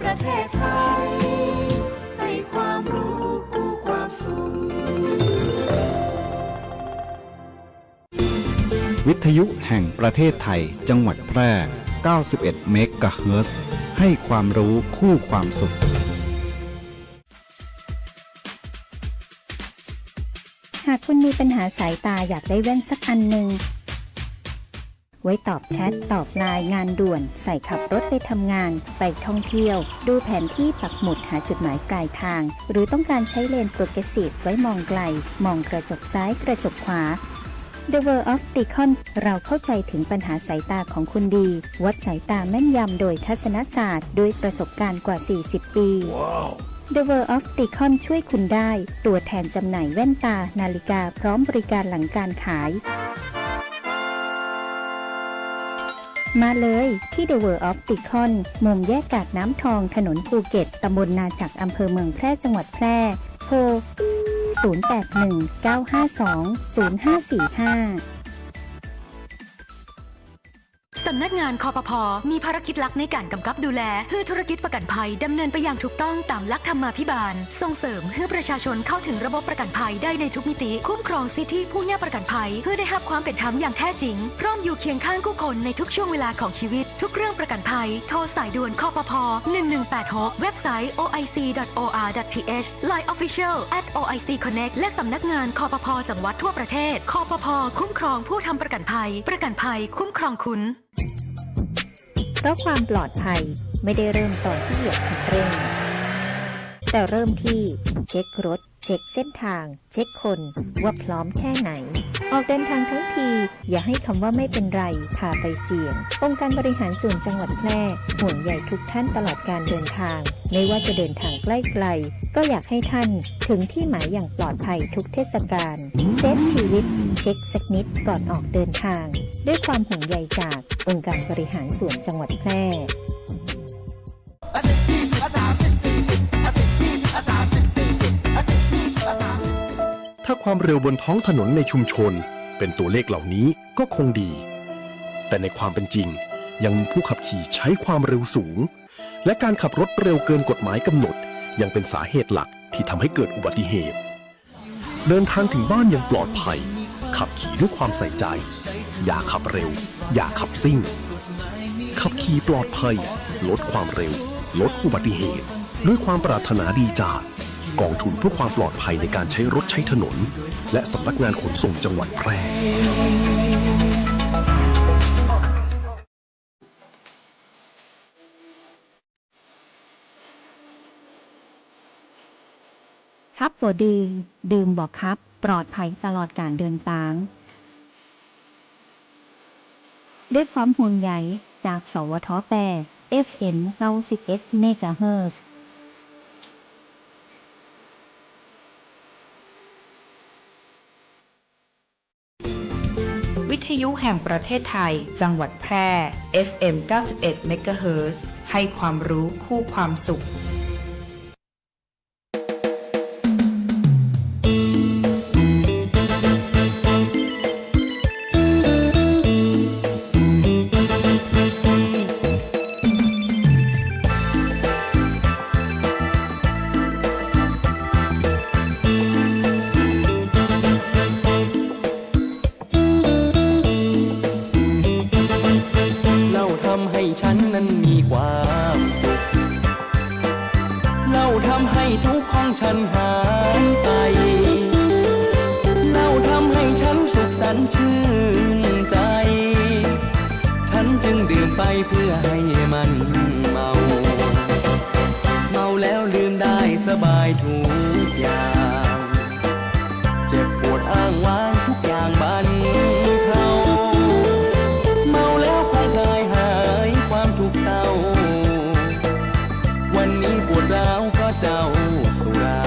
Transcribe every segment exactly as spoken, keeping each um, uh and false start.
ประเทศไทย ให้ความรู้คู่ความสุข วิทยุแห่งประเทศไทย จังหวัดแพร่ เก้าสิบเอ็ดเมกะเฮิรตซ์ ให้ความรู้คู่ความสุข หากคุณมีปัญหาสายตา อยากได้แว่นสักอันหนึ่ง ไว้ตอบแชท ตอบไลน์ งานด่วน ใส่ขับรถไปทำงาน ไปท่องเที่ยว ดูแผนที่ปักหมุดหาจุดหมายปลายทาง หรือต้องการใช้เลนส์โปรเกรสซีฟไว้มองไกล มองกระจกซ้าย กระจกขวา The World of Decon เราเข้าใจถึงปัญหาสายตาของคุณดี วัดสายตาแม่นยำโดยทัศนศาสตร์ ด้วยประสบการณ์กว่าสี่สิบปี The World of Decon ช่วยคุณได้ ตัวแทนจำหน่ายแว่นตา นาฬิกา พร้อมบริการหลังการขาย มาเลยที่ The World of Decon มุมแยกกาดน้ำทอง ถนนภูเก็ต ตำบลนาจัก อำเภอเมืองแพร่ จังหวัดแพร่ โทร ศูนย์แปดหนึ่ง เก้าห้าสอง ศูนย์ห้าสี่ห้า สำนักงาน คปภ มีภารกิจหลักในก๋านกำกับดูแล หื้อธุรกิจประกัญภัยดำเนินไปอย่างถูกต้องต๋ามหลักธรรมาภิบาล ส่งเสริมหื้อประชาชนเข้าถึงระบบประกัญภัยได้ในทุกมิติ คุ้มครองสิทธิผู้เยียะประกัญภัย หื้อได้ฮับความเป๋นธรรมอย่างแท้จริง พร้อมอยู่เคียงข้างกู้คนในทุกช่วงเวลาของชีวิต ทุกเรื่องประกัญภัย โทรสายด่วน คปภ หนึ่งหนึ่งแปดหก เว็บไซต์ โอไอซี ดอท โออาร์ ดอท ทีเอช ไลน์ Official แอท โอไอซี คอนเน็กต์ และสำนักงาน คปภ จังหวัดทั่วประเทศ คปภ คุ้มครองผู้ทำประกัญภัย ประกัญภัยคุ้มครองคุณ เพราะความปลอดภัยไม่ได้เริ่มตอนที่เหยียบคันเร่ง แต่เริ่มที่เช็ครถ เช็คเส้นทาง เช็คคนว่าพร้อมแค่ไหน ออกเดินทางทั้งที อย่าให้คำว่าไม่เป็นไรพาไปเสี่ยง องค์การบริหารส่วนจังหวัดแพร่ห่วงใยทุกท่านตลอดการเดินทาง ไม่ว่าจะเดินทางใกล้ไกล ก็อยากให้ท่านถึงที่หมายอย่างปลอดภัยทุกเทศกาล เซฟชีวิต เช็คสักนิดก่อนออกเดินทาง ด้วยความห่วงใยจากองค์การบริหารส่วนจังหวัดแพร่ ถ้าความเร็วบนท้องถนนในชุมชนเป็นตัวเลขเหล่านี้ก็คงดี แต่ในความเป็นจริงยังมีผู้ขับขี่ใช้ความเร็วสูง และการขับรถเร็วเกินกฎหมายกำหนดยังเป็นสาเหตุหลักที่ทำให้เกิดอุบัติเหตุ เดินทางถึงบ้านอย่างปลอดภัย ขับขี่ด้วยความใส่ใจ อย่าขับเร็ว อย่าขับซิ่ง ขับขี่ปลอดภัย ลดความเร็ว ลดอุบัติเหตุ ด้วยความปรารถนาดีจากกองทุนเพื่อความปลอดภัยในการใช้รถใช้ถนน และสำนักงานขนส่งจังหวัดแพร่ ขับบ่ดื่ม ดื่มบ่ขับ ปลอดภัยตลอดก๋านเดินตาง ด้วยความห่วงใยจาก สวท แพร่ เอฟเอ็ม เก้าสิบเอ็ดเมกะเฮิรตซ์ วิทยุแห่งประเทศไทย จังหวัดแพร่ เอฟเอ็ม เก้าสิบเอ็ดเมกะเฮิรตซ์ ให้ความรู้คู่ความสุข เหล้าทำให้ฉันนั้นมีความสุข เหล้าทำให้ทุกข์ของฉันหายไป เหล้าทำให้ฉันสุขสันต์ชื่นใจ ฉันจึงดื่มไปเพื่อให้มันเมา เมาแล้วลืมได้สบายทุกอย่าง เจ็บปวดอ้างว้างทุกอย่างบรรเทา เมาแล้วผ่อนคลายหายความทุกข์เศร้า วันนี้ปวดร้าวเพราะเจ้าสุรา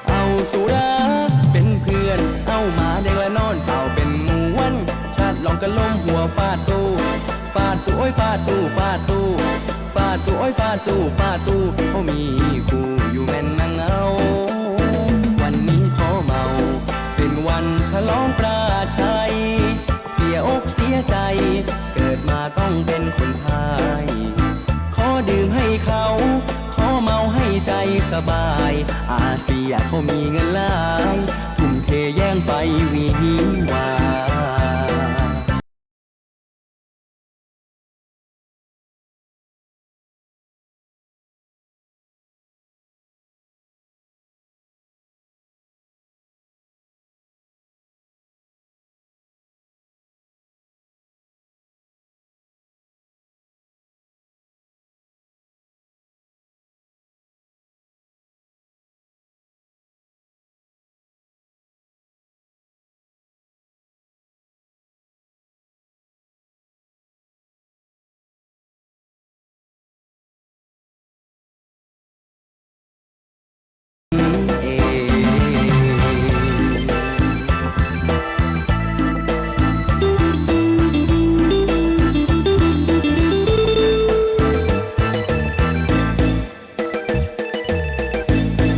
เอาสุราเป็นเพื่อน เอาหมาแดงและนอนเฝ้าเป็นหมู่วัน ชาติร้องกะล้มหัวฟาดตู้ ฟาดตู้โอ๊ยฟาดตู้ ฟาดตู้ ฟาดตู้โอ๊ยฟาดตู้ ฟาดตู้ เขามีคู่อยู่แม่นนางเงา วันนี้ขอเมา เป็นวันฉลองปราชัย เสียอกเสียใจ เกิดมาต้องเป็นคนพ่าย ขอ สบาย อาเสียเขามีเงินหลาย ทุ่มเทแย้งไปหวีหวา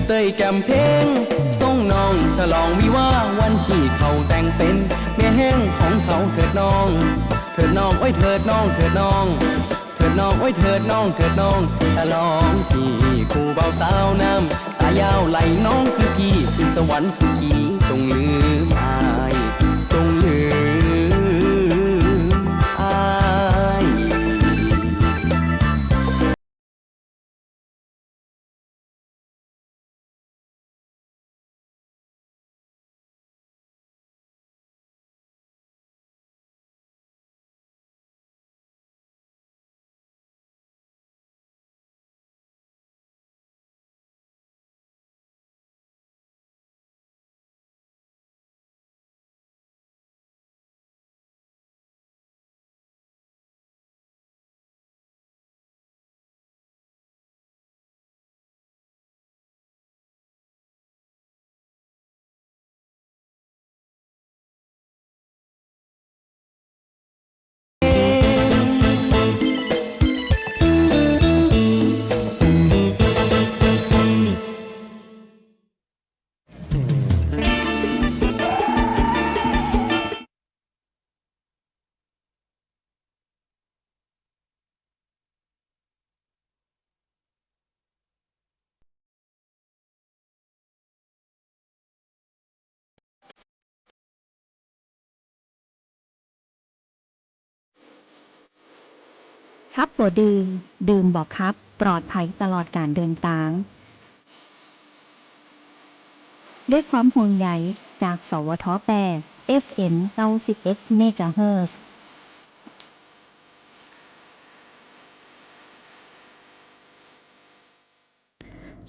เต้ยแกมเพลง ส่งน้องฉลองวิวาห์ วันที่เขาแต่งเป๋นเมียแฮงของเขาเถิดน้อง เถิดน้อง โอ้ย เถิดน้อง เถิดน้อง เถิดน้อง โอ้ย เถิดน้อง เถิดน้อง ฉลองที่คู่บ่าวสาวน้ำตายาวไหล น้องคือพี่ขึ้นสวรรค์สุขี จงลืมอ้าย จงลืมอ้าย ขับบ่ดื่ม ดื่มบ่ขับ ปลอดภัยตลอดการเดินตาง ด้วยความห่วงใยจาก สวท แปด เอฟเอ็ม เก้าสิบเอ็ด เมกะเฮิรตซ์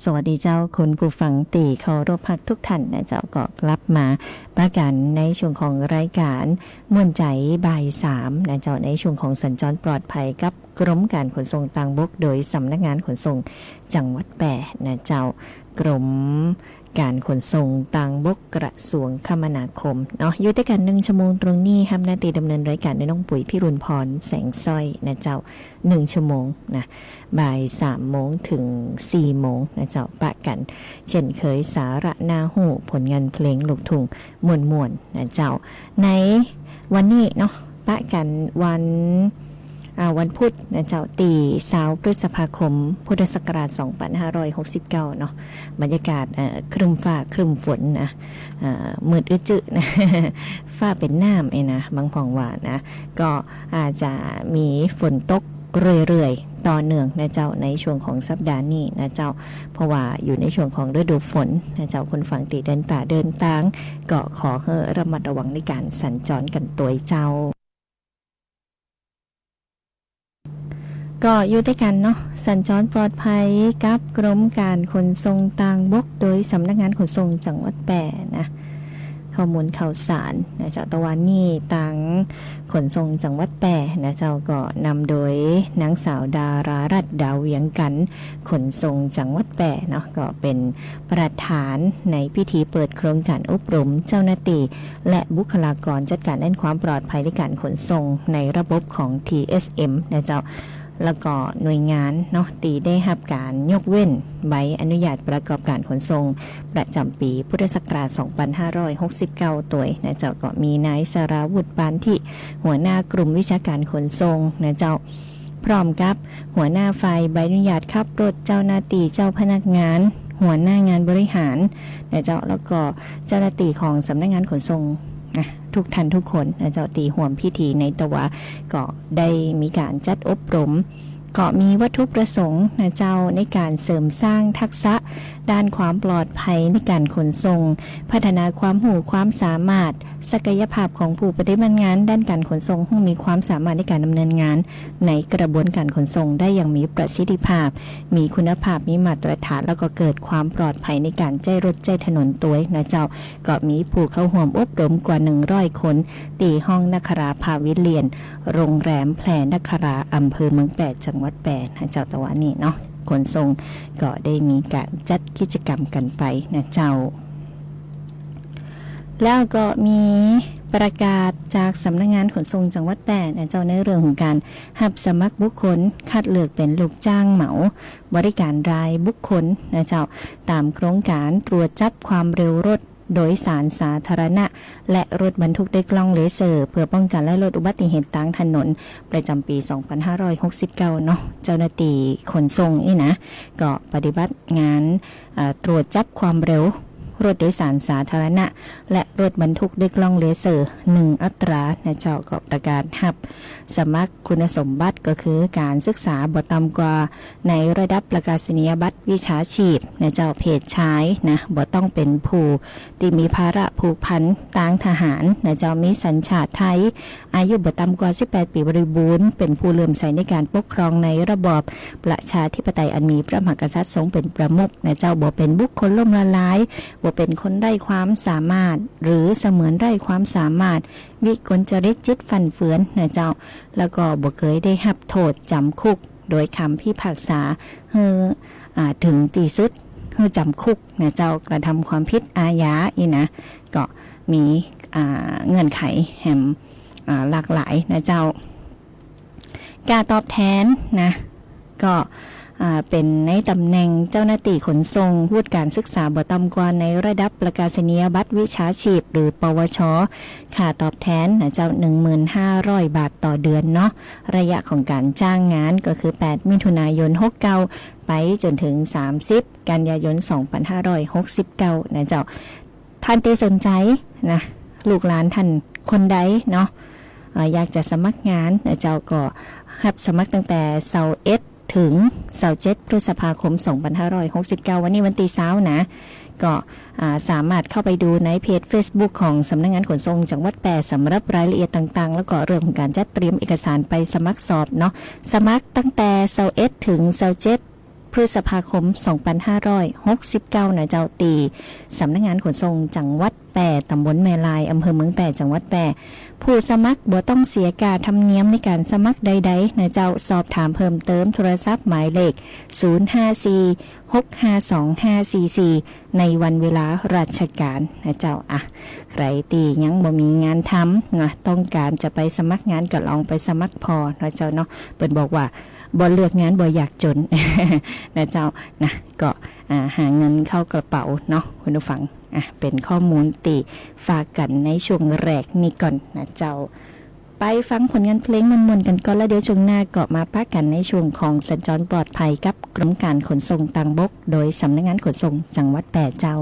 สวัสดีเจ้า คุณผู้ฟังตี้เคารพฮักทุกท่านนะเจ้า ก็กลับมาปะกั๋นในช่วงของรายก๋านม่วนใจ๋บ่ายสามนะเจ้า ในช่วงของสัญจรปลอดภัยกับกรมก๋านขนส่งตางบก โดยสำนักงานขนส่งจังหวัดแป้นะเจ้า กรมก๋านขนส่งตางบก กระทรวงคมนาคมเนาะ อยู่ตวยกั๋นหนึ่งชั่วโมงตรงนี้ ฮับหน้าตี้ดำเนินรายก๋านโดยน้องปุ๋ยพิรุณพร แสงสร้อยนะเจ้า หนึ่งชั่วโมงนะ บ่ายสามโมงเถิงสี่โมงนะเจ้า ปะกั๋นเจ้นเคย สาระน่าฮู้ ผลงานเพลงลูกทุ่งม่วนๆ นะเจ้า ในวันนี้เนาะ ปะกั๋นวัน อ่า วันพุธนะเจ้า ตี้ซาวพฤษภาคม พุทธศักราชสองปันห้าร้อยหกสิบเก้าเนาะ บรรยากาศ เอ่อ ครึ้มฟ้าครึ้มฝนนะ เอ่อ มืดอึดจึนะ ฟ้าเป๋นน้ำเอ้ยนะ บางพ่องว่านะ ก็อาจจะมีฝนตกเรื่อยๆ ต่อเนื่องนะเจ้า ในช่วงของสัปดาห์นี้นะเจ้า เพราะว่าอยู่ในช่วงของฤดูฝนนะเจ้า คุณฟังตี้เดินต๋าเดินตาง ก็ขอหื้อระมัดระวังในก๋านสัญจรกั๋นตวยเจ้า ก็อยู่ตวยกั๋นเนาะ สัญจรปลอดภัยกับกรมก๋านขนส่งตางบก โดยสำนักงานขนส่งจังหวัดแป้นะ ข้อมูลข่าวสารนะเจ้า ตะวันนี้ตางขนส่งจังหวัดแป้นะเจ้า ก็นำโดยนางสาวดารารัตน์ ดาวเวียงกัน ขนส่งจังหวัดแป้เนาะ ก็เป๋นประธานในพิธีเปิดโครงก๋านอบรมเจ้าหน้าตี้ และบุคลากรจัดก๋านด้านความปลอดภัยในก๋านขนส่งในระบบของ ทีเอสเอ็ม นะเจ้า แล้วก็หน่วยงานเนาะ ตี้ได้ฮับก๋านยกเว้นใบอนุญาตประกอบก๋านขนส่งประจ๋ำปี๋พุทธศักราชสองปันห้าร้อยหกสิบเก้าตวยนะเจ้า ก็มีนายสราวุธ ปานธิ หัวหน้ากลุ่มวิชาก๋านขนส่งนะเจ้า พร้อมกับหัวหน้าฝ่ายใบอนุญาตขับรถ เจ้าหน้าตี้ เจ้าพนักงาน หัวหน้างานบริหารนะเจ้า แล้วก็เจ้าหน้าตี้ของสำนักงานขนส่งนะ ทุกท่านทุกคนนะเจ้า ตี้ฮ่วมพิธีในตะวา ก็ได้มีก๋านจัดอบรม ก็มีวัตถุประสงค์นะเจ้า ในก๋านเสริมสร้างทักษะด้านความปลอดภัยในก๋านขนส่ง พัฒนาความฮู้ความสามารถ ศักยภาพของผู้ปฏิบัติงานด้านก๋านขนส่ง หื้อมีความสามารถในก๋านดำเนินงานในกระบวนก๋านขนส่งได้อย่างมีประสิทธิภาพ มีคุณภาพ มีมาตรฐาน แล้วก็เกิดความปลอดภัยในก๋านใจ๊รถใจ๊ถนนตวยนะเจ้า ก็มีผู้เข้าฮ่วมอบรมกว่าหนึ่งร้อยคน ตี้ห้องนคราพาวิเลียน โรงแรมแพรนครา อำเภอเมืองแป้ จังหวัดแป้นะเจ้า ตะวานี้เนาะ ขนส่งก็ได้มีก๋านจัดกิจกรรมกั๋นไปนะเจ้า แล้วก็มีประกาศจากสำนักงานขนส่งจังหวัดแป้นะเจ้า ในเรื่องของก๋านฮับสมัครบุคคล คัดเลือกเป๋นลูกจ้างเหมา บริการรายบุคคลนะเจ้า ต๋ามโครงก๋านตรวจจับความเร็วรถโดยสารสาธารณะ และรถบรรทุกด้วยกล้องเลเซอร์ เพื่อป้องกั๋นและลดอุบัติเหตุตางถนน ประจ๋ำปี๋ สองพันห้าร้อยหกสิบเก้า เนาะ เจ้าหน้าตี้ขนส่งนี่นะ ก็ปฏิบัติงาน อ่า ตรวจจับความเร็วรถโดยสารสาธารณะ และรถบรรทุกด้วยกล้องเลเซอร์ หนึ่งอัตรานะเจ้า ก็ประกาศฮับสมัครคุณสมบัติก็คือก๋านศึกษาบ่ต่ำกว่าในระดับประกาศนียบัตรวิชาชีพนะเจ้า เพศชายนะ บ่ต้องเป๋นผู้ตี้มีภาระผูกพันตางทหารนะเจ้า มีสัญชาติไทย อายุบ่ต่ำกว่าสิบแปดปี๋บริบูรณ์ เป๋นผู้เลื่อมใสในก๋านปกครองในระบอบประชาธิปไตยอันมีพระมหากษัตริย์ทรงเป๋นประมุขนะเจ้า บ่เป๋นบุคคลล้มละลาย บ่เป๋นคนไร้ความสามารถ หรือเสมือนไร้ความสามารถ วิกลจริตจิตฟั่นเฟือนนะเจ้า แล้วก็บ่เกยได้ฮับโต้ษจ๋ำคุกโดยคำพิพากษาหื้อ อ่า เถิงตี้สุด หื้อจ๋ำคุกนะเจ้า กระทำความผิดอาญาอี้นะ ก็มี อ่า เงื่อนไขแหม อ่า หลากหลายนะเจ้า ค่าตอบแทนนะ ก็ อ่า เป๋นในต๋ำแหน่งเจ้าหน้าตี้ขนส่ง วุฒิก๋านศึกษาบ่ต่ำกว่าในระดับประกาศนียบัตรวิชาชีพ หรือ ปวช ค่าตอบแทนนะเจ้า หนึ่งหมื่นห้าร้อยบาทต่อเดือนเนาะ ระยะของก๋านจ้างงานก็คือ แปดมิถุนายน หกเก้า ไปจ๋นเถิง สามสิบกันยายน สองพันห้าร้อยหกสิบเก้า นะเจ้า ท่านตี้สนใจ๋นะ ลูกหลานท่านคนใดเนาะ เอ่อ อยากจะสมัครงานนะเจ้า ก็ฮับสมัครตั้งแต่ซาวเอ็ดเถิงซาวเจ็ดพฤษภาคม สองพันห้าร้อยหกสิบเก้า วันนี้วันตี้ซาวนะ ก็ อ่า สามารถเข้าไปดูในเพจเฟซบุ๊กของสำนักงานขนส่งจังหวัดแป้สำหรับรายละเอียดต่างๆ แล้วก็เรื่องของก๋านจัดเตรียมเอกสารไปสมัครสอบเนาะ สมัครตั้งแต่ซาวเอ็ดเถิงซาวเจ็ด พฤษภาคม สองพันห้าร้อยหกสิบเก้า นะเจ้า ตี้สำนักงานขนส่งจังหวัดแป้ ต๋ำบลแม่ลาย อำเภอเมืองแป้ จังหวัดแป้ ผู้สมัครบ่ต้องเสียค่าธรรมเนียมในก๋านสมัครใดๆ นะเจ้า สอบถามเพิ่มเติมโทรศัพท์หมายเลข ศูนย์ห้าสี่ หกห้าสอง ห้าสี่สี่ ในวันเวลาราชการ นะเจ้า อ่ะ ใผตี้ยังบ่มีงานทำนะ ต้องก๋านจะไปสมัครงานก็ลองไปสมัครผ่อ นะเจ้าเนาะ เปิ้นบอกว่า บ่เลือกงานบ่อยากจ๋น นะเจ้า นะ ก็ อ่า หาเงินเข้ากระเป๋าเนาะ คุณผู้ฟัง อ่ะ เป๋นข้อมูลตี้ฝากกั๋นในช่วงแรกนี้ก่อนนะเจ้า ไปฟังผลงานเพลงม่วนๆ กั๋นก่อน แล้วเดี๋ยวช่วงหน้าก็มาปะกั๋นในช่วงของสัญจรปลอดภัยกับกรมก๋านขนส่งตางบก โดยสำนักงานขนส่งจังหวัดแป้เจ้า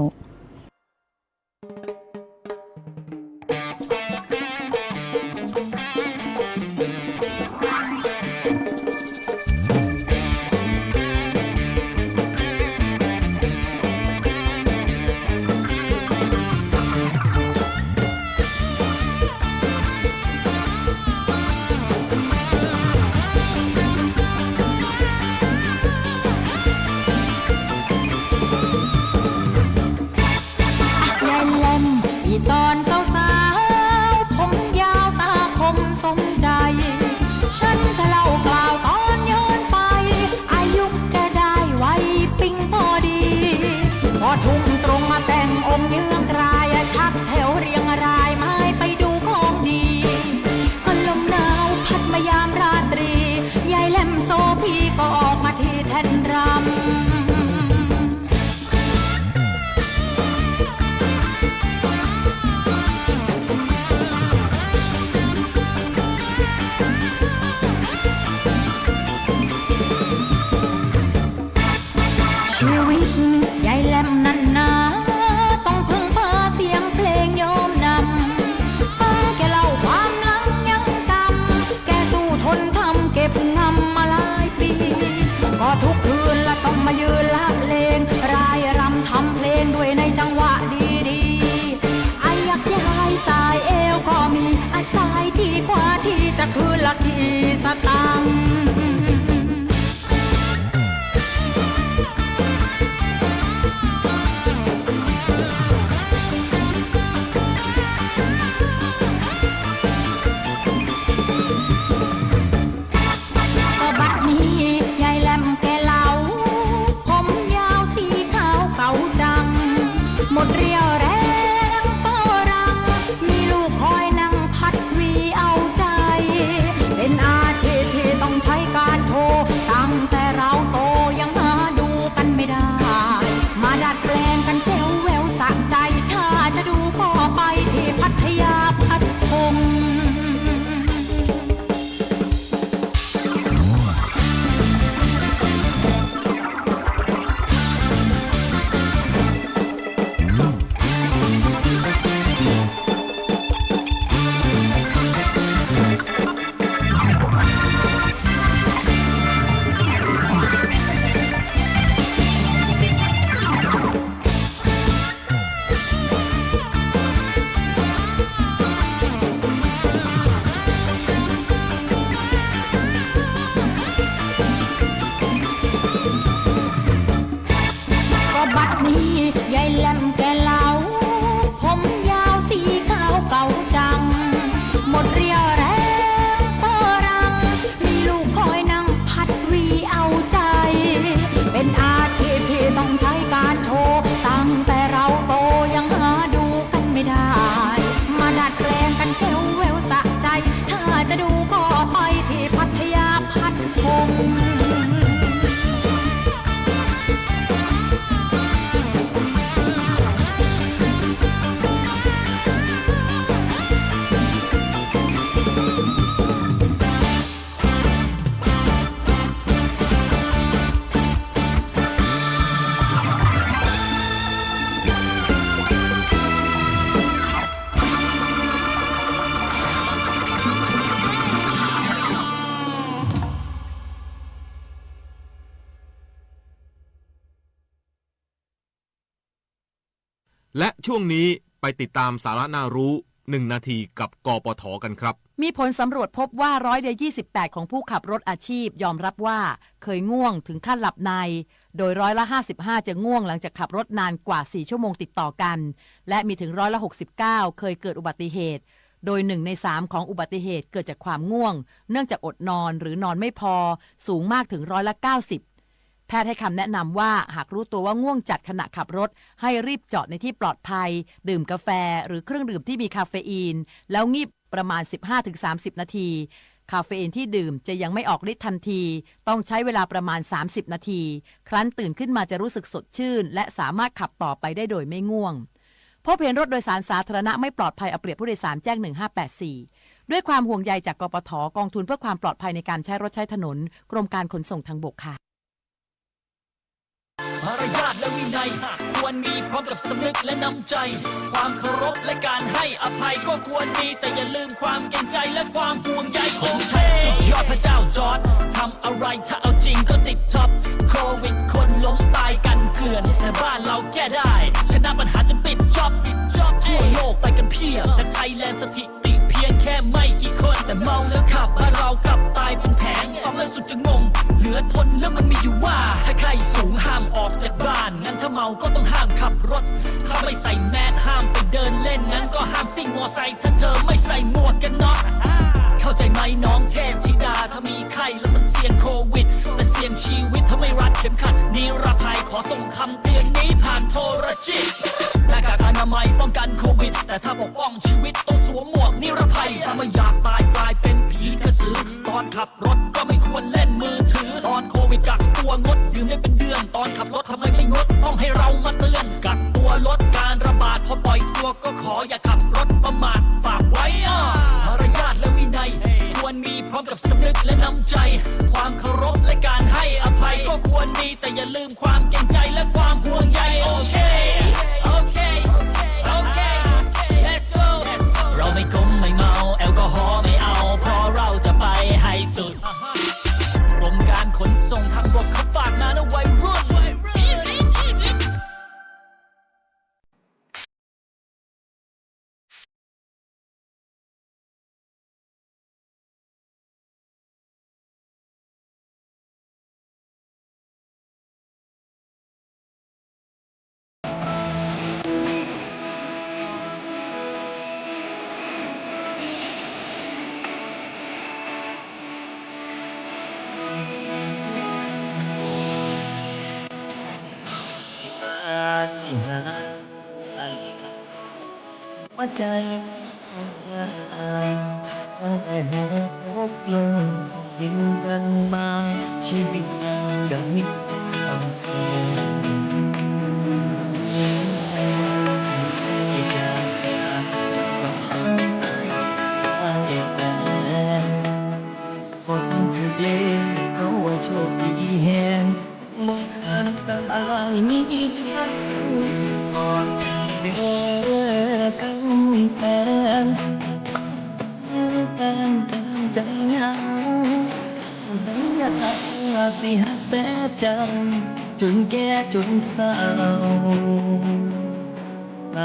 นั้นนา ต้องพึ่งพาเสียงเพลงโยมนำ ฟังแก่เล่าความหลังยังกำ แก่สู้ทนทำเก็บงำมาหลายปี ก็ทุกคืนละต้องมายืนละเลง ร่ายรำทำเพลงด้วยในจังหวะดีๆ อายักย้ายสายเอวก็มี อาสายที่ขวาที่จะคืนละกี่สตางค์ ก็บัดนี้ยายแหลมแกเหลา ผมยาวสีขาวเก๋าจัง หมดเรี่ยวแรงเฝ้ารัง มีลูกคอยนั่งพัดหวีเอาใจ เป็นอาชีพที่ต้องใช้การโทร ตั้งแต่เราโตยังหาดูกันไม่ได้ มาดัดแปลงกันแจ๋วแววสะใจ ถ้าจะดูก็ไปที่พัทยาพัดพงษ์ ก็บัดนี้ยายแหลมแกเหลา ผมยาวสีขาวเก๋าจัง หมดเรี่ยวแรงเฝ้ารัง มีลูกคอยนั่งพัดหวีเอาใจ เป็นอาชีพที่ต้องใช้การโทร ตั้งแต่เราโตยังหาดูกันไม่ได้ มาดัดแปลงกันแจ๋วแววสะใจ ถ้าจะดูก็ไปที่พัทยาพัดพงษ์ และช่วงนี้ไปติดตามสาระน่ารู้หนึ่งนาทีกับ กปท กันครับ มีผลสำรวจพบว่าร้อยละยี่สิบแปดของผู้ขับรถอาชีพยอมรับว่าเคยง่วงถึงขั้นหลับใน โดยร้อยละห้าสิบห้าจะง่วงหลังจากขับรถนานกว่าสี่ชั่วโมงติดต่อกัน และมีถึงร้อยละหกสิบเก้าเคยเกิดอุบัติเหตุ โดยหนึ่งในสามของอุบัติเหตุเกิดจากความง่วง เนื่องจากอดนอนหรือนอนไม่พอ สูงมากถึงร้อยละเก้าสิบ แพทย์ให้คำแนะนำว่า หากรู้ตัวว่าง่วงจัดขณะขับรถ ให้รีบจอดในที่ปลอดภัย ดื่มกาแฟหรือเครื่องดื่มที่มีคาเฟอีน แล้วงีบประมาณสิบห้าถึงสามสิบนาที คาเฟอีนที่ดื่มจะยังไม่ออกฤทธิ์ทันที ต้องใช้เวลาประมาณสามสิบนาที ครั้นตื่นขึ้นมาจะรู้สึกสดชื่น และสามารถขับต่อไปได้โดยไม่ง่วง พบเห็นรถโดยสารสาธารณะไม่ปลอดภัยเอาเปรียบผู้โดยสาร แจ้งหนึ่งห้าแปดสี่ ด้วยความห่วงใยจาก กปท กองทุนเพื่อความปลอดภัยในการใช้รถใช้ถนน กรมการขนส่งทางบกค่ะ มารยาทและวินัยควรมีพร้อมกับสำนึกและน้ำใจ ความเคารพและการให้อภัยก็ควรมี แต่อย่าลืมความเกรงใจและความห่วงใยของเธอ สุดยอดพระเจ้าจอร์จ ทำอะไรถ้าเอาจริงก็ติดท็อป โควิดคนล้มตายกันเกลื่อน แต่บ้านเราแก้ได้ ชนะปัญหาจนปิดจ็อบ ปิดจ็อบ ทั่วโลกตายกันเพียบ แต่ไทยแลนด์สถิติเพียงแค่ไม่กี่คน แต่เมาแล้วขับ บ้านเรากลับตายเป็นแผง ฟังแล้วสุดจะงง เหลือทนแล้วมันมีอยู่ว่า ถ้าไข้สูงห้ามออกจากบ้าน งั้นถ้าเมาก็ต้องห้ามขับรถ ถ้าไม่ใส่แมสห้ามไปเดินเล่น งั้นก็ห้ามซิ่งมอไซค์ ถ้าเธอไม่ใส่หมวกกันน็อก เข้าใจไหมน้องเทพธิดา ถ้ามีไข้แล้วมันเสี่ยงโควิด แต่เสี่ยงชีวิตถ้าไม่รัดเข็มขัดนิรภัย ขอส่งคำเตือนนี้ผ่านโทรจิต หน้ากากอนามัยป้องกันโควิด แต่ถ้าปกป้องชีวิตต้องสวมหมวกนิรภัย ถ้าไม่อยากตายกลายเป็นผีกระสือ ตอนขับรถก็ไม่ควรเล่นมือถือ ตอนโควิดกักตัวงดดื่มได้เป็นเดือน ตอนขับรถทำไมไม่งด ต้องให้เรามาเตือน กักตัวลดการระบาด พอปล่อยตัวก็ขออย่าขับรถประมาท ฝากไว้อ่ะ มารยาทและวินัยควรมีพร้อมกับสำนึกและน้ำใจ ความเคารพและการให้อภัยก็ควรมี แต่อย่าลืมความเกรงใจและความห่วงใย โอเค ใจ๋ ตกลงอยู่กันมา ชีวิตดังนี้ คนที่เลวเขาว่าโชคดีแฮง บ่อันตรายมีทาง ก่อนที่เดินกันแฟน แฟน แฟน แฟน ใจงาม สัญญาว่าสิฮักแต่เจ้า จนแก่จนเฒ่า ไป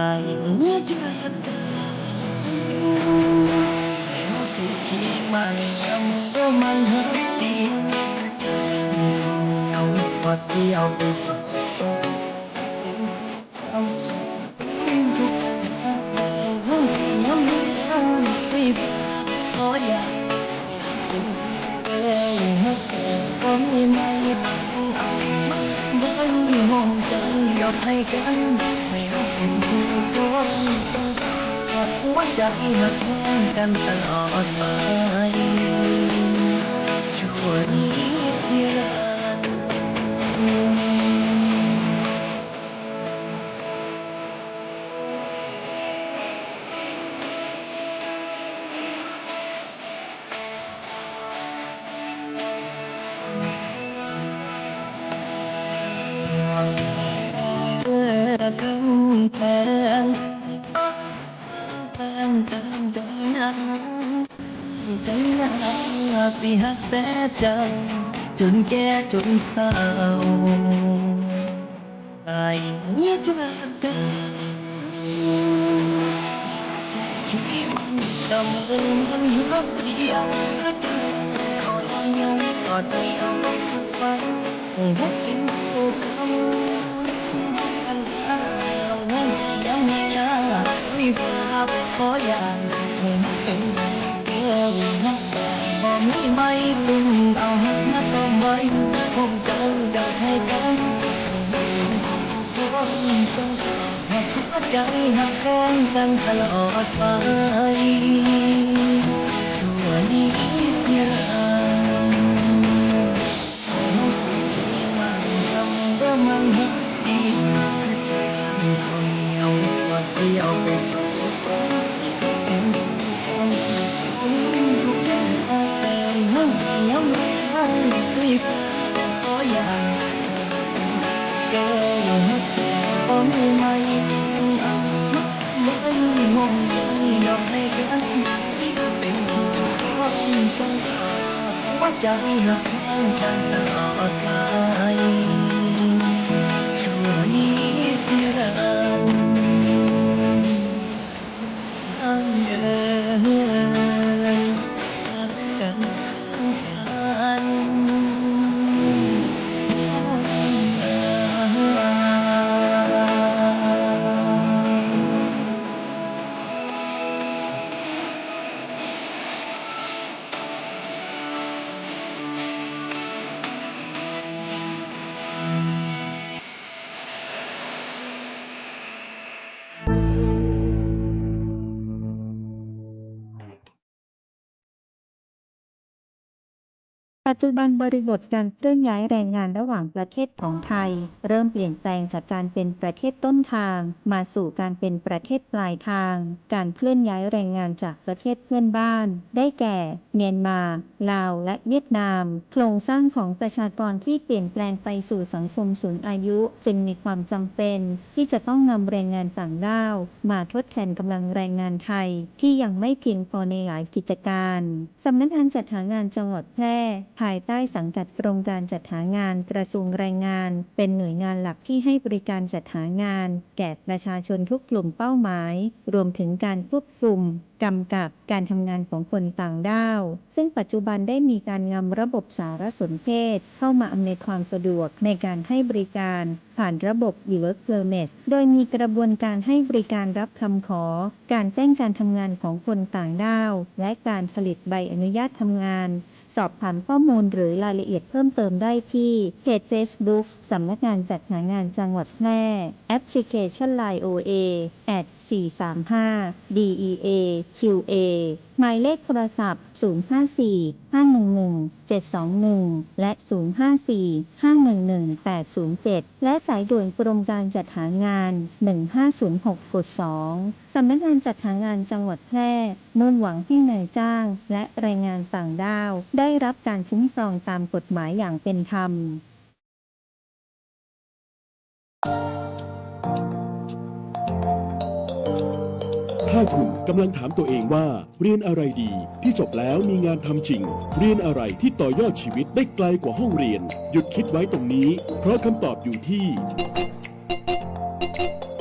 เจอกัน เฮาสิขี่ม้าดำ บ่มันฮักเดียว เอารถเที่ยวไปส่ง สัญญาว่าสิฮักแต่เจ้า จนแก่จนเฒ่า ไปเจอกัน ที่มันดำเนินมันอยู่คนเดียว ขอยังกอดเดียวสักวัน ให้เป็นคู่เขา กันแล้ว ยังไงล่ะ ไม่ฝาก ขออย่าง ให้เป็นแก้วฮัก บ่มีใบตุ่ม เอาฮักมาต้มไว้ คงเจ้าอยากให้กัน ให้เป็นคู่คนสองสาว ให้หัวใจฮักแพงกันตลอดไป ชั่วนิรันดร์ หัวใจฮักแพงกันตลอดไป ชั่วนิรันดร์ เอ่ย ฮักกันปัจจุบันบริบทการเคลื่อนย้ายแรงงานระหว่างประเทศของไทย เริ่มเปลี่ยนแปลงจากการเป็นประเทศต้นทาง มาสู่การเป็นประเทศปลายทาง การเคลื่อนย้ายแรงงานจากประเทศเพื่อนบ้าน ได้แก่ เมียนมา ลาว และเวียดนาม โครงสร้างของประชากรที่เปลี่ยนแปลงไปสู่สังคมสูงอายุ จึงมีความจำเป็นที่จะต้องนำแรงงานต่างด้าวมาทดแทนกำลังแรงงานไทยที่ยังไม่เพียงพอในหลายกิจการ สำนักงานจัดหางานจังหวัดแพร่ ภายใต้สังกัดกรมการจัดหางานกระทรวงแรงงาน เป็นหน่วยงานหลักที่ให้บริการจัดหางานแก่ประชาชนทุกกลุ่มเป้าหมาย รวมถึงการควบคุม กำกับการทำงานของคนต่างด้าว ซึ่งปัจจุบันได้มีการนำระบบสารสนเทศเข้ามาอำนวยความสะดวกในการให้บริการ ผ่านระบบ e-work permit โดยมีกระบวนการให้บริการรับคำขอ การแจ้งการทำงานของคนต่างด้าว และการผลิตใบอนุญาตทำงาน สอบถามข้อมูลหรือรายละเอียดเพิ่มเติมได้ที่เพจเฟซบุ๊ก สำนักงานจัดหางานจังหวัดแพร่ แอปพลิเคชัน ไลน์ โอ เอ แอท สี่สามห้า ดี อี เอ คิว เอ หมายเลขโทรศัพท์ ศูนย์ห้าสี่ ห้าหนึ่งหนึ่ง เจ็ดสองหนึ่ง และ ศูนย์ห้าสี่ ห้าหนึ่งหนึ่ง แปดศูนย์เจ็ด และสายด่วนกรมการจัดหางาน หนึ่งห้าศูนย์หก กด สอง สำนักงานจัดหางานจังหวัดแพร่ มุ่งหวังให้นายจ้างและแรงงานต่างด้าวได้รับการคุ้มครองตามกฎหมายอย่างเป็นธรรม ถ้าคุณกำลังถามตัวเองว่า เรียนอะไรดีที่จบแล้วมีงานทำจริง เรียนอะไรที่ต่อยอดชีวิตได้ไกลกว่าห้องเรียน หยุดคิดไว้ตรงนี้ เพราะคำตอบอยู่ที่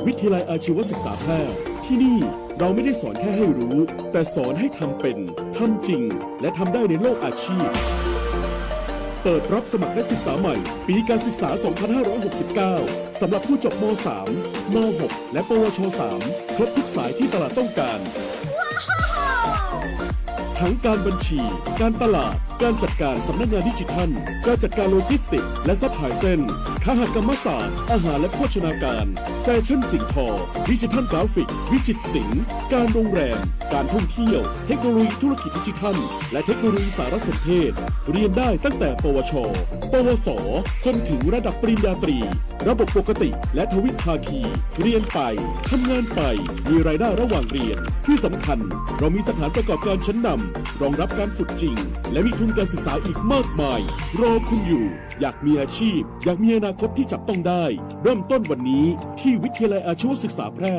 วิทยาลัยอาชีวศึกษาแพร่ ที่นี่เราไม่ได้สอนแค่ให้รู้ แต่สอนให้ทำเป็น ทำจริง และทำได้ในโลกอาชีพ เปิดรับสมัครนักศึกษาใหม่ ปีการศึกษา สองพันห้าร้อยหกสิบเก้า สำหรับผู้จบ ม.สาม ม.หก และ ปวช. สาม ครบทุกสายที่ตลาดต้องการ ทั้งการบัญชี การตลาด การจัดการสำนักงานดิจิทัล การจัดการโลจิสติกส์และซัพพลายเชน คหกรรมศาสตร์ อาหารและโภชนาการ แฟชั่นสิ่งทอ ดิจิทัลกราฟิก วิจิตรศิลป์ การโรงแรม การท่องเที่ยว เทคโนโลยีธุรกิจดิจิทัล และเทคโนโลยีสารสนเทศ เรียนได้ตั้งแต่ ปวช. ปวส. จนถึงระดับปริญญาตรี ระบบปกติและทวิภาคี เรียนไป ทำงานไป มีรายได้ระหว่างเรียน ที่สำคัญ เรามีสถานประกอบการชั้นนำ รองรับการฝึกจริง และมีทุนการศึกษาอีกมากมาย รอคุณอยู่ อยากมีอาชีพ อยากมีอนาคตที่จับต้องได้ เริ่มต้นวันนี้ที่วิทยาลัยอาชีวศึกษาแพร่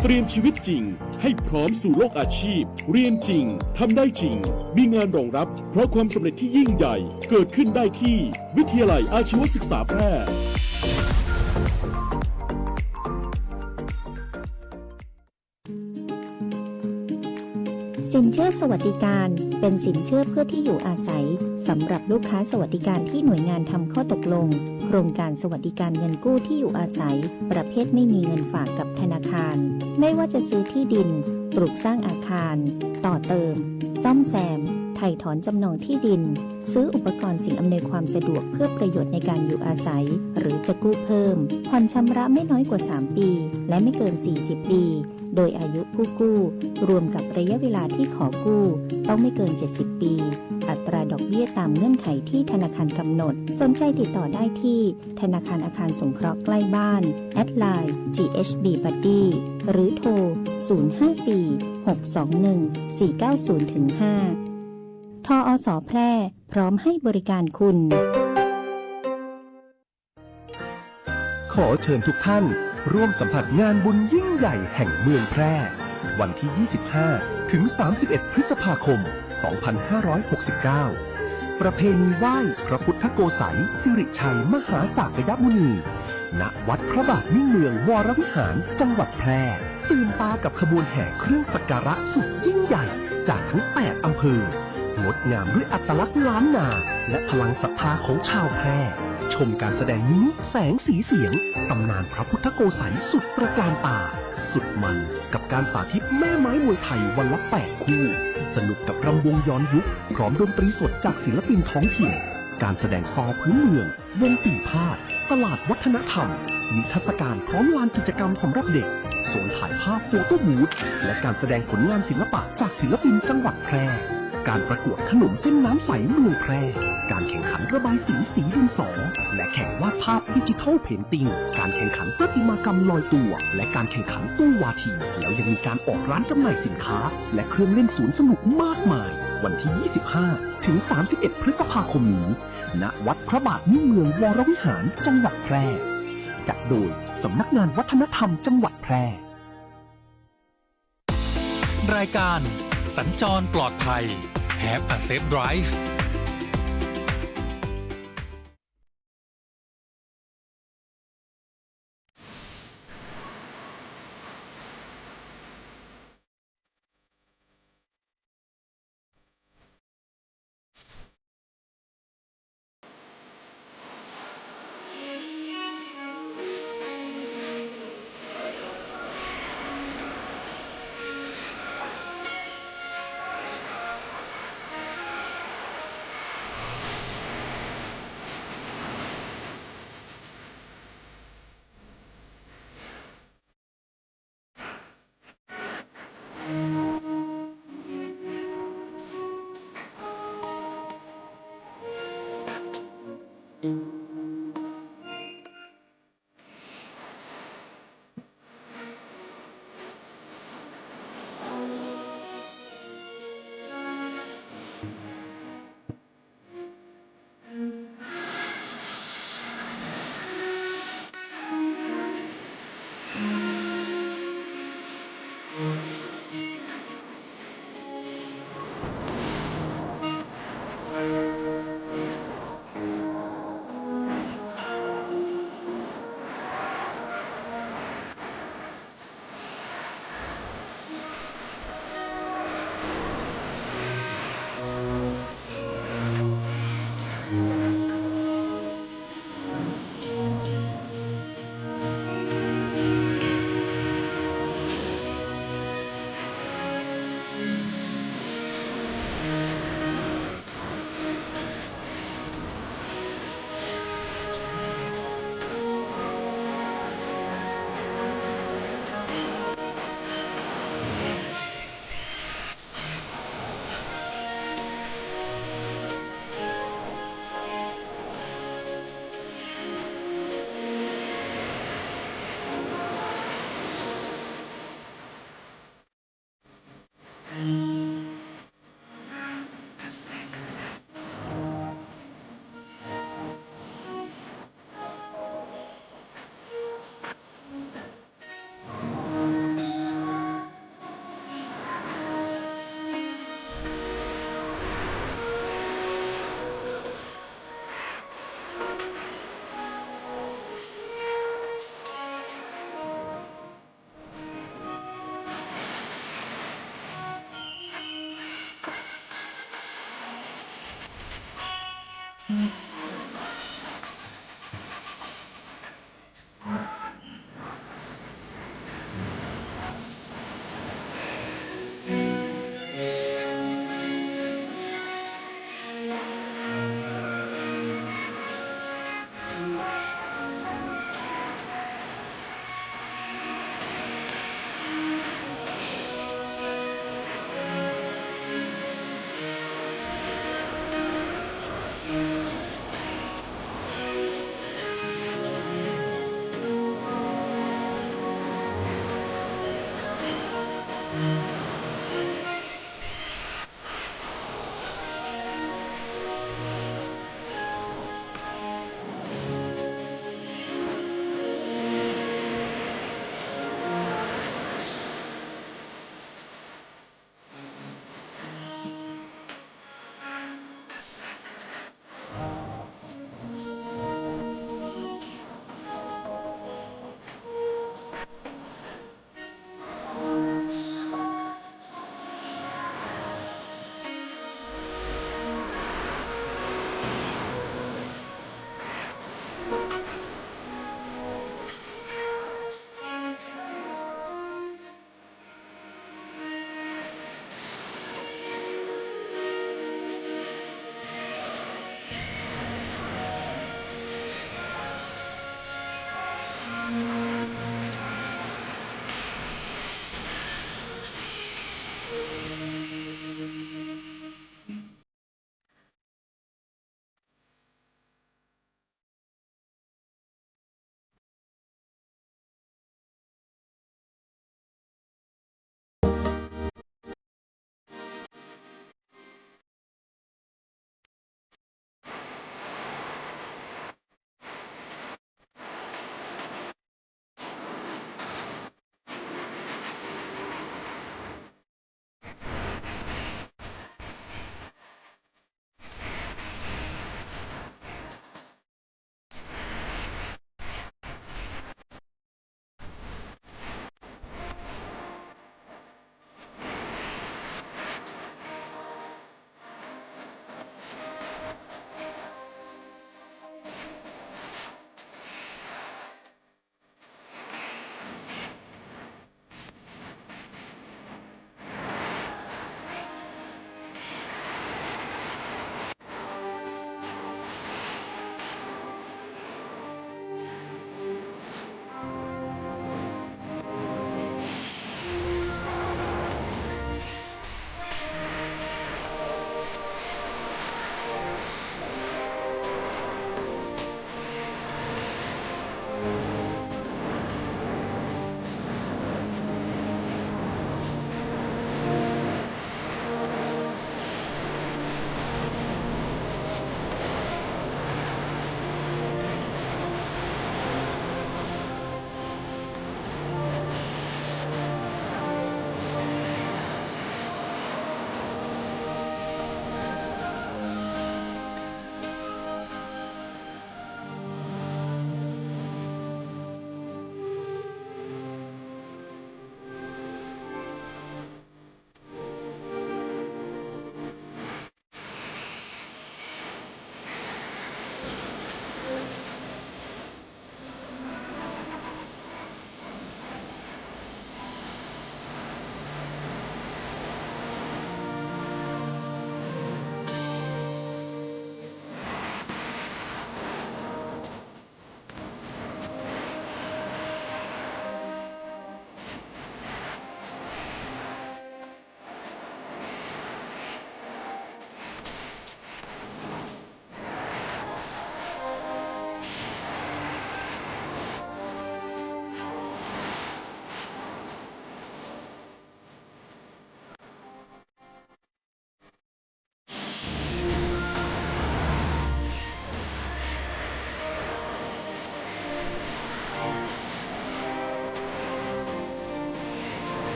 เตรียมชีวิตจริงให้พร้อมสู่โลกอาชีพ เรียนจริง ทำได้จริง มีงานรองรับ เพราะความสำเร็จที่ยิ่งใหญ่ เกิดขึ้นได้ที่วิทยาลัยอาชีวศึกษาแพร่ สินเชื่อสวัสดิการ เป็นสินเชื่อเพื่อที่อยู่อาศัย สำหรับลูกค้าสวัสดิการที่หน่วยงานทำข้อตกลง โครงการสวัสดิการเงินกู้ที่อยู่อาศัย ประเภทไม่มีเงินฝากกับธนาคาร ไม่ว่าจะซื้อที่ดิน ปลูกสร้างอาคาร ต่อเติม ซ่อมแซม ไถ่ถอนจำนองที่ดิน ซื้ออุปกรณ์สิ่งอำนวยความสะดวกเพื่อประโยชน์ในการอยู่อาศัย หรือจะกู้เพิ่ม ผ่อนชำระไม่น้อยกว่าสามปี และไม่เกินสี่สิบปี โดยอายุผู้กู้ รวมกับระยะเวลาที่ขอกู้ ต้องไม่เกินเจ็ดสิบปี อัตราดอกเบี้ยตามเงื่อนไขที่ธนาคารกำหนด สนใจติดต่อได้ที่ธนาคารอาคารสงเคราะห์ใกล้บ้าน แอดไลน์ จีเอชบีบัดดี้ หรือโทร ศูนย์ห้าสี่ หกสองหนึ่ง สี่เก้าศูนย์ห้า ทออส แพร่ พร้อมให้บริการคุณ ขอเชิญทุกท่านร่วมสัมผัสงานบุญยิ่งใหญ่แห่งเมืองแพร่ วันที่ ยี่สิบห้า ถึง สามสิบเอ็ด พฤษภาคม สองพันห้าร้อยหกสิบเก้า ประเพณีไหว้พระพุทธโกษัยสิริชัยมหาสากยมุนี ณ วัดพระบาทมิ่งเมืองวรวิหาร จังหวัดแพร่ ตื่นตากับขบวนแห่เครื่องสักการะสุดยิ่งใหญ่จากทั้งแปดอำเภอ งดงามด้วยอัตลักษณ์ล้านนา และพลังศรัทธาของชาวแพร่ ชมการแสดงงิ้วแสงสีเสียง ตำนานพระพุทธโกษัยสุดตระการตา สุดมันกับการสาธิตแม่ไม้มวยไทยวันละแปดคู่ สนุกกับรำวงย้อนยุค พร้อมดนตรีสดจากศิลปินท้องถิ่น การแสดงซอพื้นเมือง วงปี่พาทย์ ตลาดวัฒนธรรม นิทรรศการพร้อมลานกิจกรรมสำหรับเด็ก โซนถ่ายภาพโฟโต้บูธ และการแสดงผลงานศิลปะจากศิลปินจังหวัดแพร่ การประกวดขนมเส้นน้ำใสเมืองแพร่ การแข่งขันระบายสีสีดินสอ และแข่งวาดภาพดิจิทัลเพนติง การแข่งขันประติมากรรมลอยตัว และการแข่งขันตู้วาที แล้วยังมีการออกร้านจำหน่ายสินค้า และเครื่องเล่นสวนสนุกมากมาย วันที่ ยี่สิบห้า ถึง สามสิบเอ็ด พฤษภาคมนี้ ณ วัดพระบาทมิ่งเมืองวรวิหาร จังหวัดแพร่ จัดโดยสำนักงานวัฒนธรรมจังหวัดแพร่ รายการสัญจรปลอดภัย Have a safe drive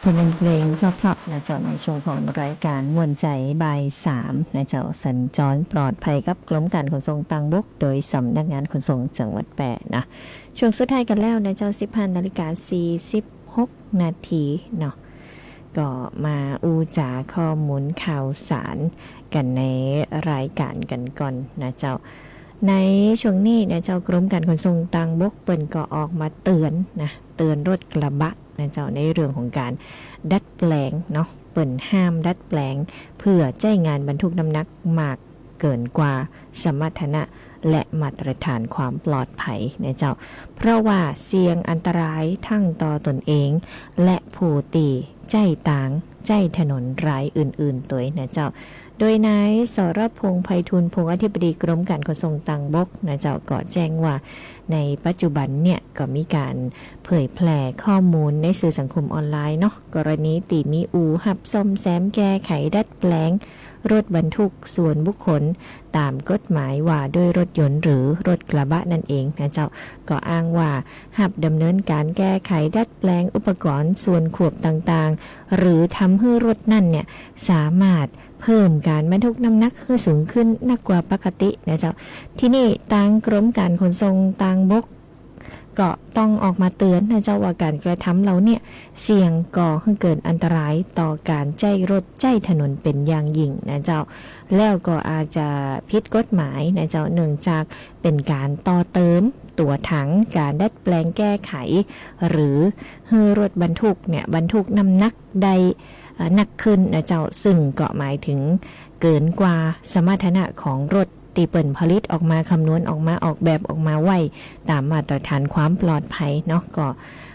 ผลงานเพลงเพราะๆ นะเจ้า ในช่วงของรายการม่วนใจ๋บ่ายสามนะเจ้า สัญจรปลอดภัยกับกรมก๋านขนส่งตางบก โดยสำนักงานขนส่งจังหวัดแป้นะ ช่วงสุดท้ายกั๋นแล้วนะเจ้า สิบห้านาฬิกาสี่สิบหกนาทีเนาะ ก็มาอู้จ๋าข้อมูลข่าวสารกั๋นในรายก๋านกั๋นก่อนนะเจ้า ในช่วงนี้นะเจ้า กรมก๋านขนส่งตางบกเปิ้นก็ออกมาเตื๋อนนะ เตื๋อนรถกระบะ นะเจ้า ในเรื่องของก๋านดัดแปลงเนาะ เปิ้นห้ามดัดแปลงเพื่อใจ๊งานบรรทุกน้ำหนักมากเกินกว่าสมรรถนะและมาตรฐานความปลอดภัยนะเจ้า เพราะว่าเสี่ยงอันตรายทั้งต่อตนเอง และผู้ตี้ใจ๊ตางใจ๊ถนนรายอื่นๆ ตวยนะเจ้า โดยนาย สรพงษ์ ไพฑูรย์พงษ์ อธิบดีกรมก๋านขนส่งตางบกนะเจ้า ก็แจ้งว่าในปัจจุบันเนี่ยก็มีก๋านเผยแพร่ข้อมูลในสื่อสังคมออนไลน์เนาะ กรณีตี้มีอู่ฮับซ่อมแซมแก้ไขดัดแปลงรถบรรทุกส่วนบุคคลต๋ามกฎหมายว่าด้วยรถยนต์หรือรถกระบะนั่นเองนะเจ้า ก็อ้างว่าฮับดำเนินก๋านแก้ไขดัดแปลงอุปกรณ์ส่วนควบต่างๆ หรือทำหื้อรถนั้นเนี่ยสามารถ เพิ่มก๋านบรรทุกน้ำหนักหื้อสูงขึ้นนักกว่าปกตินะเจ้า ทีนี้ตางกรมก๋านขนส่งตางบกก็ต้องออกมาเตื๋อนนะเจ้า ว่าก๋านกระทำเหล่าเนี้ยเสี่ยงก่อหื้อเกิดอันตรายต่อก๋านใจ๊รถใจ๊ถนนเป๋นอย่างยิ่งนะเจ้า แล้วก็อาจจะผิดกฎหมายนะเจ้า เนื่องจากเป๋นก๋านต่อเติมตั๋วถัง ก๋านดัดแปลงแก้ไข หรือหื้อรถบรรทุกเนี่ยบรรทุกน้ำหนักได้ เอ่อ หนักขึ้นนะเจ้า ซึ่งก็หมายถึงเกินกว่าสมรรถนะของรถตี้เปิ้นผลิตออกมา คำนวณออกมา ออกแบบออกมาไว้ต๋ามมาตรฐานความปลอดภัยเนาะ ก็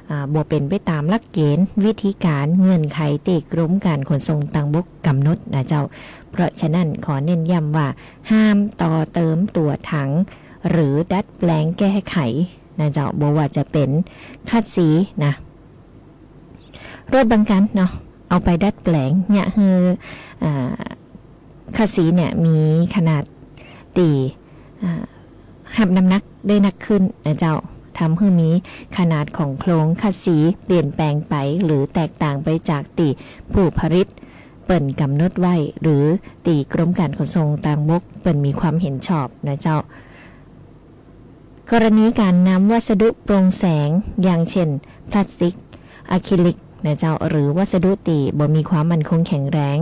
อ่า บ่เป๋นไปต๋ามหลักเกณฑ์วิธีก๋านเงื่อนไขตี้กรมก๋านขนส่งตางบกกำหนดนะเจ้า เพราะฉะนั้นขอเน้นย้ำว่าห้ามต่อเติมตั๋วถัง หรือดัดแปลงแก้ไขนะเจ้า บ่ว่าจะเป๋นคัสซีนะ รถบางคันเนาะ เอาไปดัดแปลงเยียะหื้อ อ่า คัสซีเนี่ยมีขนาดตี้ อ่า ฮับน้ำหนักได้หนักขึ้นนะเจ้า ทำหื้อมีขนาดของโครงคัสซีเปลี่ยนแปลงไป หรือแตกต่างไปจากตี้ผู้ผลิตเปิ้นกำหนดไว้ หรือตี้กรมก๋านขนส่งตางบกเปิ้นมีความเห็นชอบนะเจ้า กรณีก๋านนำวัสดุโปร่งแสง อย่างเช่น พลาสติก อะคริลิกนะเจ้า หรือวัสดุตี้บ่มีความมั่นคงแข็งแรง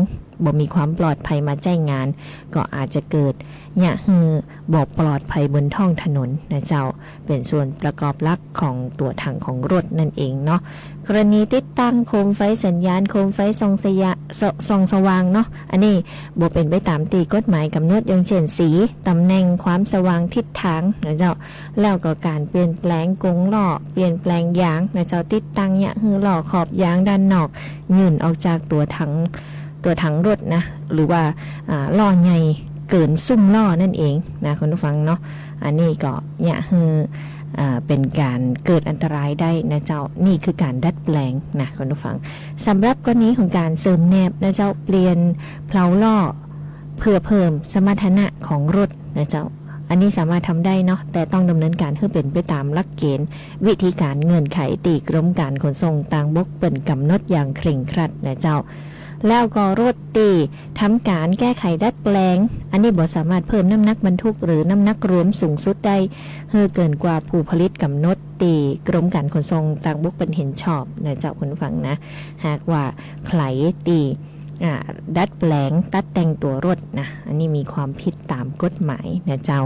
บ่มีความปลอดภัยมาใจ๊งาน ก็อาจจะเกิดเยียะหื้อบ่ปลอดภัยบนท้องถนนนะเจ้า เป๋นส่วนประกอบหลักของตั๋วถังของรถนั่นเองเนาะ กรณีติดตั้งโคมไฟสัญญาณ โคมไฟส่องสยะ- ส่อง- ส่องสว่างเนาะ อันนี้บ่เป๋นไปต๋ามตี้กฎหมายกำหนด อย่างเช่น สี ตำแหน่ง ความสว่าง ทิศทางนะเจ้า แล้วก็ก๋านเปลี่ยนแปลงกรงล้อ เปลี่ยนแปลงยางนะเจ้า ติดตั้งเยียะหื้อล้อขอบยางด้านนอกยื่นออกจากตั๋วถัง ตั๋วถังรถนะ หรือว่า อ่า ล้อใหญ่เกินซุ่มล้อนั่นเองนะคุณผู้ฟังเนาะ อันนี้ก็เยียะหื้อ อ่า เป๋นก๋านเกิดอันตรายได้นะเจ้า นี่คือก๋านดัดแปลงนะคุณผู้ฟัง สำหรับกรณีของก๋านเสริมแนบนะเจ้า เปลี่ยนเพลาล้อ เพื่อเพิ่มสมรรถนะของรถนะเจ้า อันนี้สามารถทำได้เนาะ แต่ต้องดำเนินก๋านหื้อเป๋นไปต๋ามหลักเกณฑ์วิธีก๋านเงื่อนไขตี้กรมก๋านขนส่งตางบกเปิ้นกำหนดอย่างเคร่งครัดนะเจ้า แล้วก็รถตี้ทำก๋านแก้ไขดัดแปลง อันนี้บ่สามารถเพิ่มน้ำหนักบรรทุกหรือน้ำหนักรวมสูงสุดได้ หื้อเกินกว่าผู้ผลิตกำหนดตี้กรมก๋านขนส่งตางบกเปิ้นเห็นชอบนะเจ้าคุณผู้ฟังนะ หากว่าใผตี้ อ่า ดัดแปลงตัดแต่งตั๋วรถนะ อันนี้มีความผิดต๋ามกฎหมายนะเจ้า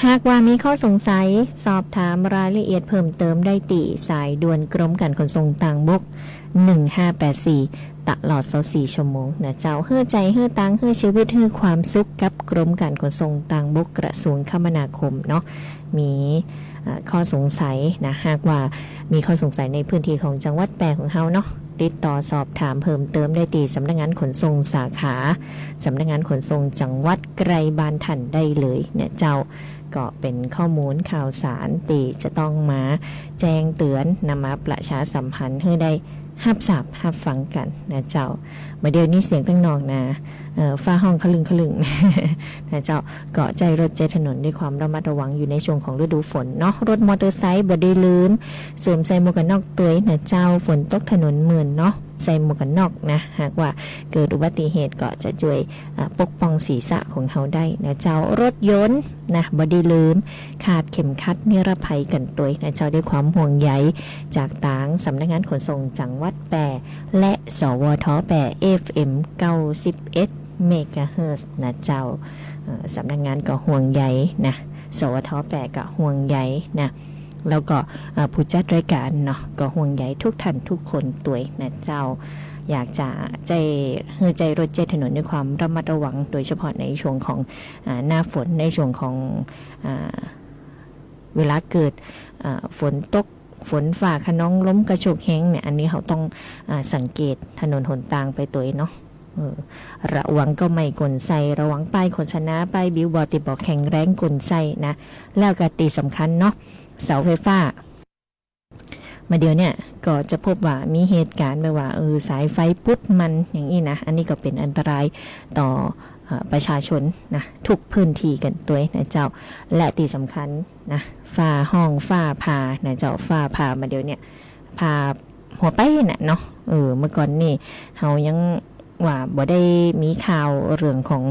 หากว่ามีข้อสงสัย สอบถามรายละเอียดเพิ่มเติมได้ตี้สายด่วนกรมก๋านขนส่งตางบก หนึ่งห้าแปดสี่ ตลอดซาวสี่ชั่วโมงนะเจ้า หื้อใจ๋ หื้อตางค์ หื้อชีวิต หื้อความสุขกับกรมก๋านขนส่งตางบก กระทรวงคมนาคมเนาะ มี อ่า ข้อสงสัยนะ หากว่ามีข้อสงสัยในพื้นที่ของจังหวัดแป้ของเฮาเนาะ ติดต่อสอบถามเพิ่มเติมได้ตี้สำนักงานขนส่งสาขา สำนักงานขนส่งจังหวัดใก้บ้านต้านได้เลยเนี่ยเจ้า ก็เป๋นข้อมูลข่าวสารตี้จะต้องมาแจ้งเตื๋อน นำมาประชาสัมพันธ์หื้อได้ฮับทราบฮับฟังกั๋นนะเจ้า บ่าเดี่ยวนี้เสียงตังนอกนะ เอ่อ ฟ้าฮ้องคะลึ่งคะลึ่ง นะเจ้า ก็ใจ๊รถใจ๊ถนนด้วยความระมัดระวังอยู่ในช่วงของฤดูฝนเนาะ รถมอเตอร์ไซค์บ่ดีลืม สวมใส่หมวกกันน็อกตวยนะเจ้า ฝนตกถนนมื่นเนาะ ใส่หมวกกันน็อกนะ หากว่าเกิดอุบัติเหตุก็จะจ้วย อ่า ปกป้องศีรษะของเฮาได้นะเจ้า รถยนต์นะ บ่ดีลืม คาดเข็มขัดนิรภัยกั๋นตวยนะเจ้า ด้วยความห่วงใยจากตางสำนักงานขนส่งจังหวัดแป้ และ สวท แป้ เอฟเอ็ม เก้าสิบเอ็ด เมกะเฮิรตซ์นะเจ้า เอ่อ สำนักงานก็ห่วงใยนะ สวท แป้ ก็ห่วงใยนะ แล้วก็ เอ่อ ผู้จัดรายการเนาะ ก็ห่วงใยทุกท่านทุกคนตวยนะเจ้า อยากจะใจ๊ หื้อใจ๊รถใจ๊ถนนด้วยความระมัดระวัง โดยเฉพาะในช่วงของ อ่า หน้าฝน ในช่วงของ อ่า เวลาเกิด อ่า ฝนตก ฝนฟ้าคะนอง ลมกระโชกแฮงเนี่ย อันนี้เฮาต้อง อ่า สังเกตถนนหนตางไปตวยเนาะ เออ ระวังก้อไม้ก้นไส้ ระวังป้ายโฆษณา ป้ายบิลบอร์ดตี้บ่แข็งแรงก้นไส้นะ แล้วก็ตี้สำคัญเนาะ เสาไฟฟ้า บ่าเดี่ยวเนี่ยก็จะพบว่ามีเหตุการณ์แบบว่า เออ สายไฟปุ๊ดมันอย่างอี้นะ อันนี้ก็เป๋นอันตรายต่อ เอ่อ ประชาชนนะ ทุกพื้นที่กั๋นตวยนะเจ้า และตี้สำคัญนะ ฟ้าฮ้องฟ้าผ่านะเจ้า ฟ้าผ่า บ่าเดี่ยวเนี่ย ผ่าหัวไปน่ะเนาะ เออ เมื่อก่อนนี่เฮายังว่าบ่ได้มีข่าวเรื่องของ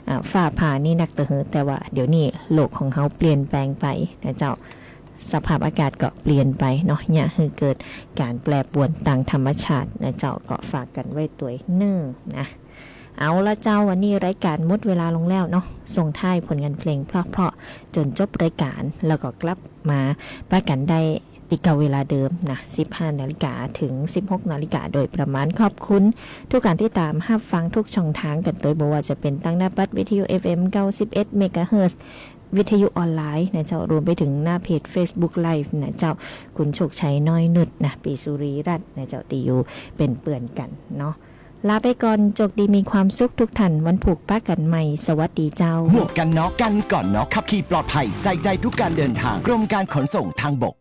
อ่า ฟ้าผ่านี่นักเตื้อเฮือ แต่ว่าเดี๋ยวนี้โลกของเฮาเปลี่ยนแปลงไปนะเจ้า สภาพอากาศก็เปลี่ยนไปเนาะ เยียะหื้อเกิดก๋านแปรปรวนตางธรรมชาตินะเจ้า ก็ฝากกั๋นไว้ตวยเน่อนะ เอาละเจ้า วันนี้รายการหมดเวลาลงแล้วเนาะ ส่งท้ายผลงานเพลงเพราะๆ จ๋นจบรายการ แล้วก็กลับมาปะกั๋นได้ตี้เก่าเวลาเดิมนะ สิบห้านาฬิกาเถิงสิบหกนาฬิกาโดยประมาณ ขอบคุณทุกก๋านติดตามฮับฟังทุกช่องทางกั๋นตวย บ่ว่าจะเป๋นตางหน้าปัดวิทยุ เอฟเอ็ม เก้าสิบเอ็ด เมกะเฮิรตซ์ วิทยุออนไลน์นะเจ้า รวมไปเถิงหน้าเพจ เฟซบุ๊ก ไลฟ์ นะเจ้า คุณโชคชัย น้อยนุชนะ ปีสุรีรัตน์นะเจ้า ตี้อยู่เป๋นเปื้อนกั๋นเนาะ ลาไปก่อน โจคดีมีความสุขทุกท่าน วันพูกปะกั๋นใหม่ สวัสดีเจ้า หมวกกันน็อก กันก่อนน็อก ขับขี่ปลอดภัย ใส่ใจทุกการเดินทาง กรมการขนส่งทางบก